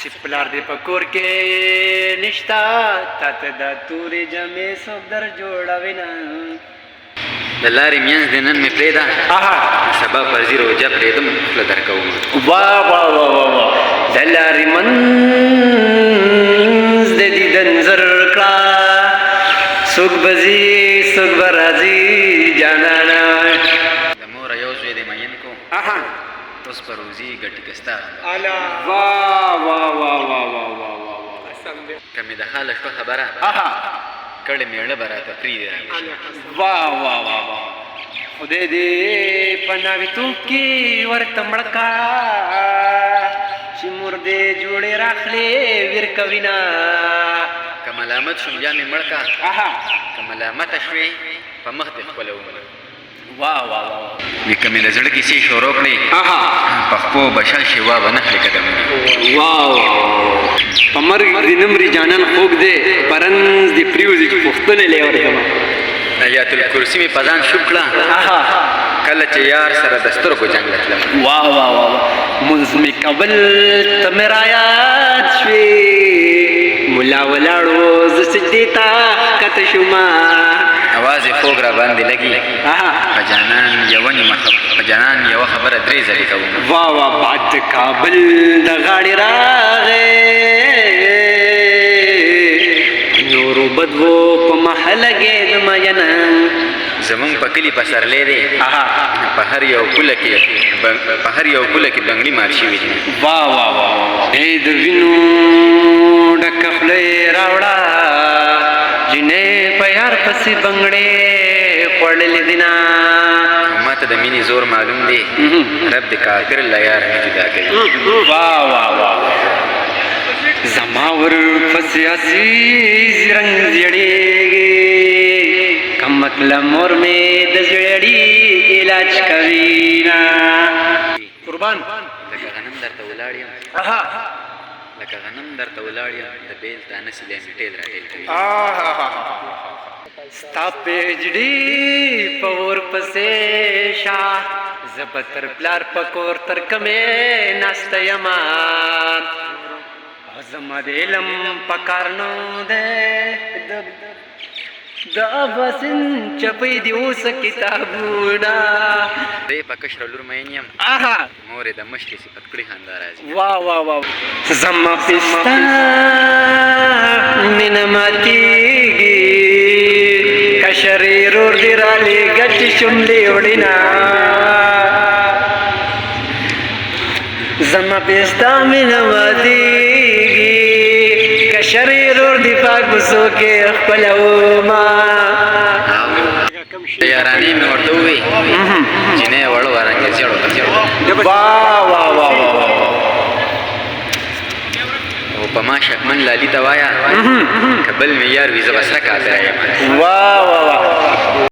چې پلار دې په کور کې نشتا، تا ته دا تورې جامې څوک در جوړوي نه. د لارې مینځ دې نن مې پرېږده، سبا فرضي روژه پرېږدم، خوله درکوم. وا وا وا وا وا، د لارې منځ دې دیدن زر کړه، څوک به ځي څوک به راځي جانانه. د موره یو زوی دې مین کو، اوس به روزي ګټي که ستا غم. وا وا وا وا وا وا وا. که مې د حاله شوه خبره کړې، مېړه به راته پرېږدي رانه. وا وا وا وا، خدای دې په ناویتوب کې ورته مړه کا، چې مور دې جوړې راخلې ویر کوي نه. که ملامت شوم بیا مې مړ کا، که ملامته شوې په مخ دې خپله ومنه. وا وا وا. وی که مې د زړه کیسې شروع کړې، په خپو به شل شي، وا به نه خلې قدمونه. وا وا، په مرګ دې نه مري جانان خوږ دی، په رنځ دې پرېوځي چې پوښتنه لې ورته. آیات الکرسي مې په ځان شوب کړه، کله چې یار سره د سترګو جنګ ته تلم. وا وا وا، مونځ مې کول ته مې رایاد شوې، ملا ولاړ و زه سجدې ته ښکته شوم. اواز یې خوږ را باندې لګي، په جانان یوه نیمه په جانان یوه خبره درې ځلې کوم. وا وا، باد د کابل د غاړې راغی، نورو بدوو په محله لګېدم ینه. زمونږ په کلي پسرلی دی، په هر یو پوله کې په هر یو پوله کې بنګړي مات شوي دي. وا وا وا، ای د وینو ډکه خوله یې راوړه، جینۍ په یار پسې بنګړې خوړلې دي نه. ما ته د مینې زور معلوم دی، رب د کافر له یار نه جدا کوي. وا وا وا، زما ور پسې عزیز رنګ زیړېږي، کمکله مور مې د زړې علاج کوي نه. قربان. لکه غنم درته ولاړ یم، لکه غنم درته ولاړ یم، د بېل تانه سیلۍ مې ټېل راټېل کوي. ستا پیجډي په ور پسې شه، زه به تر پلار په کور تر کومې ناسته یم، او زما د علم په کار نه دی، د اباسین چپۍ دې اوس کتابونه. زه په کشره لور مین یم، مور یې د مشرې صفت کړي خندا راځي. وا وا وا، زما پستا مینه ماتېږي، کشرې رور دې رالېږه چې شملې وړي نه. زما پستا مینه ماتېږي، کشرې رور دې پاک کوڅو کې خپله وما. د یارانې مې ورته ووی، جینۍ وړه وه رنګ یې زیړ وکړ. وا وا وا وا وا. او په ما شکمن لالي ته وایه، که بل مې یار وي زه به سره کافره یم. وا وا وا.